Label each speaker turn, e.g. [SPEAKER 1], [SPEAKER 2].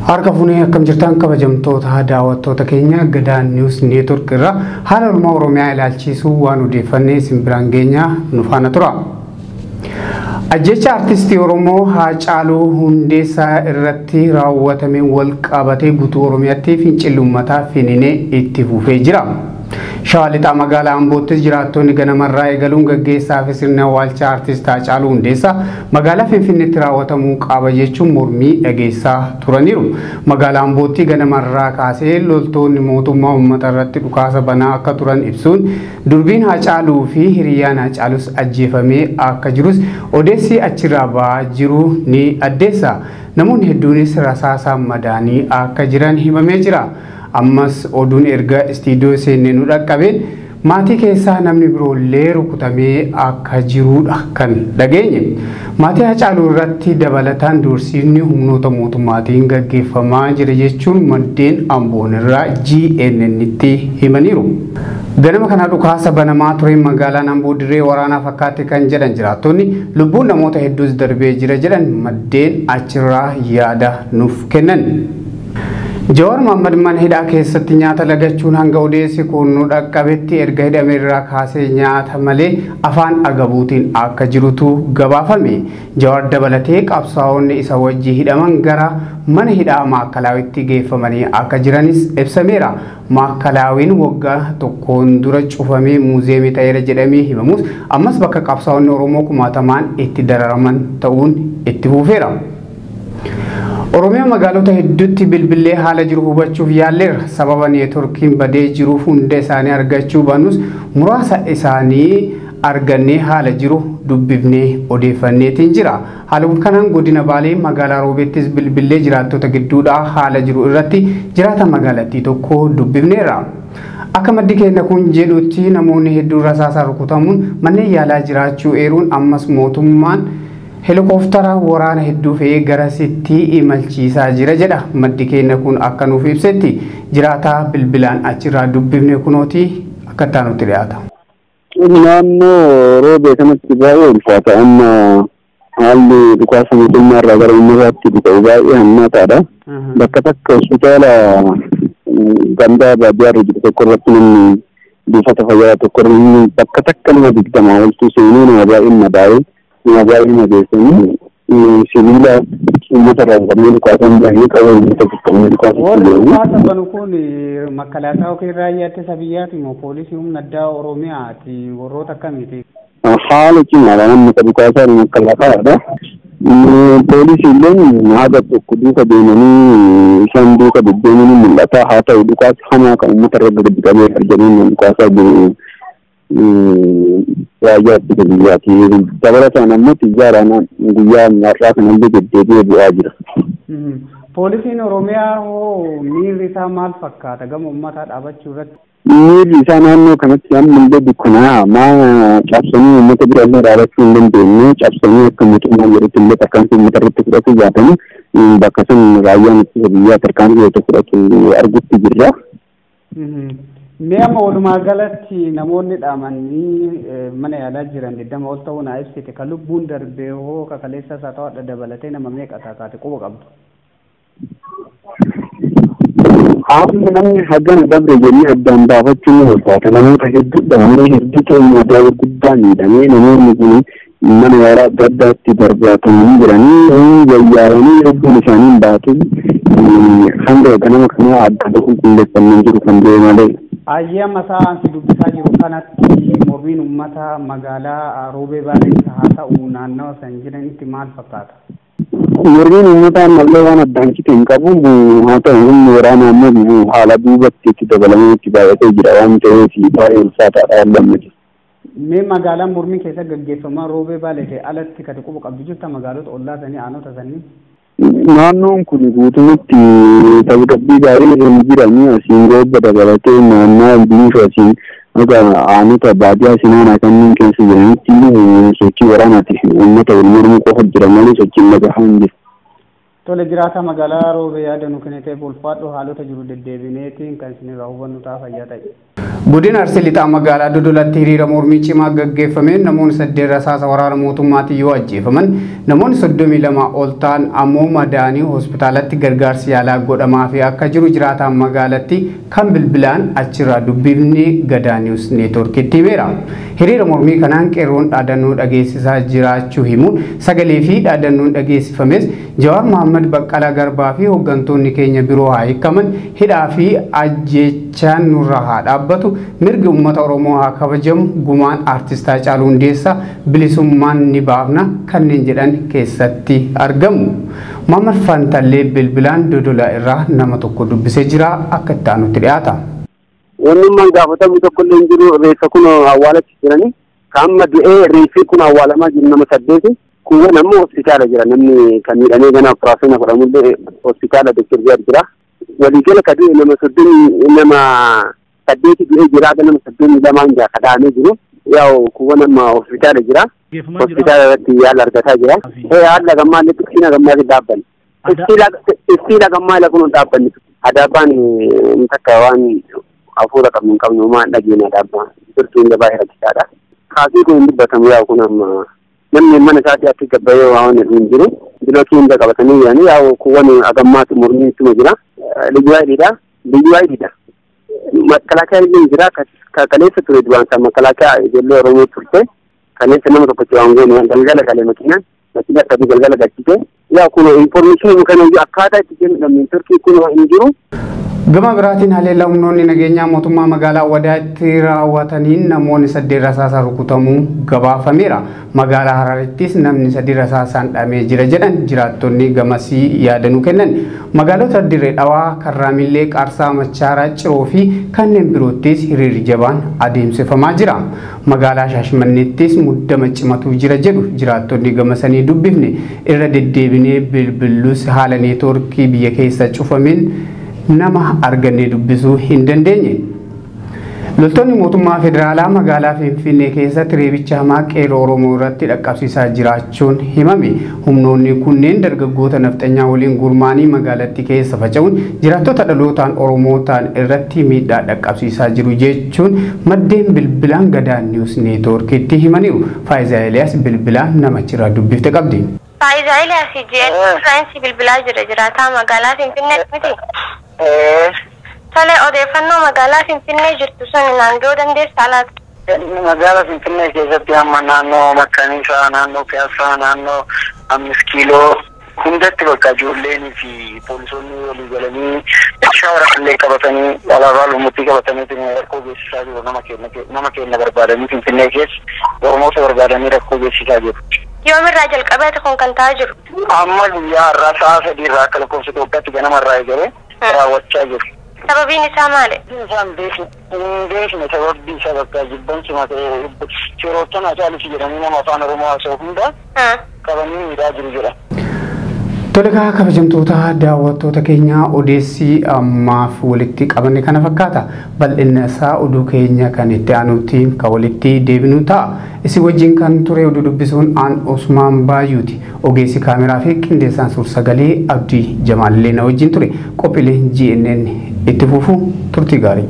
[SPEAKER 1] Harka fuunee akkam jirtan kabajamtoota daawwattoota keenya Gadaa News Network irraa haala oolmaa Oromiyaa ilaalchisuu waan odeeffannee isin biraan geenya nu faana tura. Ajjecha artistii Oromoo Haacaaluu Hundeessaa irratti raawwatame wal qabatee guutuu Oromiyaatti fincilli uummataa finiinee itti fufee jira. Shawaa Lixaa magaalaa Amboottis jiraattonni ganamarraa eegaluun gaggeessaa fi sirna awwaalcha artist Haacaaluu Hundeessaa magaalaa Finfinneetti raawwatamuu qaba jechuun mormii dhageessaa turaniiru. Magaalaa Ambootti ganamarraa kaasee loltoonni mootummaa uummata irratti dhukaasa banaa akka turan ibsuun durbiin Haacaaluu fi hiriyyaan Haacaaluus ajjeefamee akka jirus odeessi achirraa ba'aa jiru ni addeessa. Namoonni hedduunis rasaasaan madaanii akka jiran himamee jira. Ammas oduun erga istiidiyoo seennee nu dhaqqabeen maatii keessaa namni biroollee rukutamee akka jirudha kan dhageenye. Maatii Haacaaluu irratti dabalataan doorsiifni humnoota mootummaatiin gaggeeffamaa jira jechuun maddeen Amboon irraa GNN'tti himaniiru. Ganama kana dhukaasa banamaa tureen magaalaan Amboo dirree waraanaa fakkaatti kan jedhan jiraattonni lubbuun namoota hedduus darbee jira jedhan maddeen achirraa yaada nuuf kennan. Jawaar Mohaammed mana hidhaa keessatti nyaata lagachuun hanga odeessi kun nu dhaqqabetti erga hidhame irraa kaasee nyaata malee afaan agabuutiin akka jirutu gabaafame. Jawaar dabalatee qabsaa'onni isa wajji hidhaman gara mana hidhaa Maakkalaawitti geeffamanii akka jiranis ibsameera. Maakkalaawiin waggaa tokkoon dura cufamee muuziyeemii ta'eera jedhamee himamus ammas bakka qabsaa'onni Oromoo kumaatamaan itti dararaman ta'uun itti fufeera. Oromiyaa magaalota hedduutti bilbilee haala jiru hubachuuf yaalleerra. Sababa neetworkiin badee jiruuf hunda isaanii argachuu baannus muraasa isaanii argannee haala jiru dubbifnee odeeffanneetiin jira. Haaluma kanaan godina Baalee magaalaa Roobeettis bilbilee jiraattota gidduudhaa haala jiru irratti jiraata magaalattii tokko dubbifneerra. Akka maddi keenya kun jedhutti namoonni hedduun rasaasaan rukutamuun manneen yaalaa jiraachuu eeruun ammas mootummaan helikooftara waraana hedduu fe'ee garasitti imalchiisaa jira jedha. Maddi keenya kun akka nuuf ibsetti jiraataa bilbilaan achirraa dubbifne kunooti akka itti aanutti dhiyaata.
[SPEAKER 2] Naannoo Roobee kanatti baay'ee ulfaata. Amma haalli dhukaasa mootummaa irraa gara uummataatti dhukaa'u baay'ee hammaataadha. Bakka takka hospitaala gandaa baadiyyaa irra jiru tokko irratti namni buufata fayyaa tokko irra namni bakka takka nama 20 oltu seenuu nama baay'een madaa'ee nama baay'ee madeessanii sibiila uummata irraa qabnee dhukaasan baay'ee qaba uummata qabnee dhukaasan.
[SPEAKER 1] Warri dhukaasa banu kun makalaakaa yookiin raayyaa ittisa biyyaati moo poolisii humna addaa Oromiyaati warroota akkamiiti?
[SPEAKER 2] Haala cimaadha namni kan dhukaasan makalaakaadha. Poolisiileen haga tokko duuka deemanii isaan duuka deddeemanii mul'ata. Haa ta'u dhukaasa hamaa kan uummata irra gadi qabee arganii dhukaasaa jiru raayyaa ittisa biyyaati. Dabalataan ammoo xiyyaaraan guyyaa har'aa kanallee deddeebi'ee bu'aa jira.
[SPEAKER 1] Poolisiin Oromiyaa hoo miirri isaa maal fakkaata gama uummataa dhaabachuu irratti?
[SPEAKER 2] Miirri isaa naannoo kanatti ammallee dukkanaa'aa maa cabsanii uummata bira illee dhaabachuu hin dandeenye cabsanii akka mootummaan jedhutti illee tarkaanfii uummata irratti fudhachuu baatanii bakka san raayyaan ittisa biyyaa tarkaanfii yoo fudhatu argutti jirra.
[SPEAKER 1] Mee amma walumaa galatti namoonni dhaamanii mana yaalaa jiran 20 ol ta'uu naa ibsite kan lubbuun darbee hoo kakaleessa isaa ta'uu dabalatee nama meeqa taate quba qabdu?
[SPEAKER 2] Haafni namni hagana dabre jennee addaan baafachuun ni ulfaata. Namoota hedduudha. Namoonni hedduutu madaa gurguddaa miidhamee namoonni kun mana yaalaa adda addaatti barbaatamanii jiranii wayyaa'anii lubbuun isaanii hin baatu. Hanga ganama kanaa adda qulqulleeffannee jiru kan jiru malee.
[SPEAKER 1] Ayyee amma sa'aan si dubbisaa jiru kanatti mormiin uummata magaalaa Roobee Baalee haa ta'u naannawa san jiranitti maal fakkaata?
[SPEAKER 2] Mormiin uummataa ammallee waan addaan cite hin qabu. Haa ta'u humni waraanaa ammoo haala duubatti itti dabalamee itti baay'atee jira waan ta'eef baay'ee ulfaataadha haalli amma jiru.
[SPEAKER 1] Mee magaalaan mormiin keessa gaggeeffamaa Roobee Baalee alatti kan quba qabdu jirta magaalota ollaa sanii aanota sanii?
[SPEAKER 2] Naannoon kun guutummaatti tasgabbii gaarii hin jiranii asiin rooba dabalatee naannaa biifuu asiin akka aanota baadiyyaa sinaanaa kanneen keessa jiranitti sochii waraanaatiif uummata wal mormuu qofa jira malee sochiin nagaa hin jiru.
[SPEAKER 1] Tole jiraata magaalaa Roobee yaada nu kenniteef ulfaadhu haalota jiru deddeebineetiin kan isinirraa hubannu ta'a fayyaa ta'e. Godina Arsii Lixaa magaalaa Dodolaatti hiriira mormii cimaa gaggeeffameen namoonni 8 rasaasa waraana mootummaatiin yoo ajjeefaman namoonni 32 ol ta'an ammoo madaanii hospitaalatti gargaarsi yaalaa godhamaafii akka jiru jiraataan magaalatti kan bilbilaan achirraa dubbifni Gadaa Niwus Neetwoorkitti himeera. Hiriira mormii kanaan qeerroon dhaadannoo dhageessisaa jiraachuu himuun sagalee fi dhaadannoon dhageessifames Jawaar Mohaammed, Baqqalaa Garbaa fi hooggantoonni keenya biroo haa hiikaman, hidhaa fi ajjeechaan nurraa haa dhaabbatu, mirgi uummata Oromoo haa kabajamu, gumaan aartist Haacaaluu Hundeessaa bilisummaan ni baafna kanneen jedhan keessatti argamu. Mohaammed Fantallee bilbilaan Dodola irraa nama tokko dubbisee jira, akka itti aanutti dhiyaata.
[SPEAKER 2] Wannummaan gaafatamu tokko illee hin jiru. Reeffa kun awwaalatti jirani. Kan amma du'ee reeffi kun awwaalamaa jiru nama 8. Kuuwwan ammoo hospitaala jira. Namni kan miidhamee gana operaasiyoona godhamullee hospitaala Dr. Ziyaad jira. Waliigala ka du'e nama 30, nama 8 du'ee jira. Nama 32 jira ka dhahamee jiru. Yaa'u kuuwwan amma hospitaala jira. Hospitaala irratti yaala argataa jira. Haala gammaa illee tuksiin gammaa dhaabbanne. Istiila gammaa illee kun hin dhaabbanne. Adaabbaan takka waan hafuura qabnu hin qabnu maan dhageenya adaabbaan. Turtiin baay'ee rakkisaadha. Kaasii kun hin dubbatamu. Yaa'u kun amma namni mana isaatii akka gabbayee waan hin jiru. Bilookii hunda qabatanii jiranii. Yaa'u kuuwwan agammaatu mormii ittuma jira. Liyyuu ayidiidha. Liyyuu ayidiidha. Makalaakaa illee jira. Kaleessa ture duraan isaa makalaakaa ijoollee Oromoo turte. Kaleessa nama tokkochi waan goone galgala galee makiinaan. Makiina akkasii galgala gachite. Yaa'u kun infoormeeshinii kana iyyuu akkaataa itti kennu turkii kun hin jiru.
[SPEAKER 1] Gama biraatiin haleellaa humnoonni nageenyaa mootummaa magaalaa Wadaatti raawwataniin namoonni 8 rasaasaan rukutamuu gabaafameera. Magaalaa Hararittis namni 3 rasaasaan dhamee jira jedhan jiraattonni gamasii yaadanuu kennan. Magaalota Dirree Dhawaa, Karraamillee, Qaarsaa, Machaaraa, Ciroo fi kanneen biroottis hiriirri jabaan adeemsifamaa jira. Magaalaa Shaashimanneettis muddama cimatu jira jedhu jiraattonni gamasanii dubbifne. Irra deddeebinee bilbillus haala neetwoorkii biyya keessa cufameen nama argannee dubbisuu hin dandeenye. Loltoonni mootummaa federaalaa magaalaa Finfinnee keessatti reebicha hamaa qeerroo Oromoo irratti dhaqqabsiisaa jiraachuun himame. Humnoonni kunneen dargaggoota nafxanyaa waliin gurmaanii magaalattii keessa faca'uun jiraattota dhalootaan Oromoo ta'an irratti miidhaa dhaqqabsiisaa jiru jechuun maddeen bilbilaan Gadaa Niwus Neetwoorkiitti himaniiru. Faayizaa Eliyaas bilbilaan namichirraa dubbifte qabdi.
[SPEAKER 3] Faayizaa Eliyaas ji'een saayinsii bilbilaa jira jiraataa magaalaa Finfinnee miti. Tole, odeeffannoo magaalaa Finfinnee jirtu sun naan ga'uu dandeessaa laata?
[SPEAKER 4] Magaalaa Finfinnee keessatti amma naannoo Makkaniisaa, naannoo Piyaassaa, naannoo 5 kiiloo hundatti bakka ijoolleenii fi poolisoonni walii galanii meeshaa waraanallee qabatanii alaabaa lumuutii qabatanii rakkoo geessisaa jiru. Nama keenya barbaadanii Finfinnee keessa Oromoota barbaadanii rakkoo geessisaa jiru.
[SPEAKER 3] Yoomirraa jalqabeeti kun kan ta'aa jiru?
[SPEAKER 4] Amma guyyaa har'aa sa'a 3 irraa akka lakkoofsa Itoophiyaatti ganama irraa eegalee raawwachaa jiru.
[SPEAKER 3] Sababiin isaa maali?
[SPEAKER 4] Isaan hin beekne sababii isaa bakka jibbansi ta'e firoottan Haacaaluuti jedhanii nama afaan Oromoo haasa'u hunda qabanii miidhaa jiru jedha.
[SPEAKER 1] Tolegaa kabajamtoota daawwattoota keenyaa, odeessii ammaaf walitti qabanne kana fakkaata. Bal'inna isaa oduu keenya kan itti aanutti kan walitti deebinu ta'a. Isin wajjin kan ture oduu dubbisuun aan Osmaan Baayuuti. Ogeessi kaameraa fi qindeessaan suur-sagalee Abdii Jamaallee na wajjin ture. Qophiileen GNN itti fufu, turtii gaarii.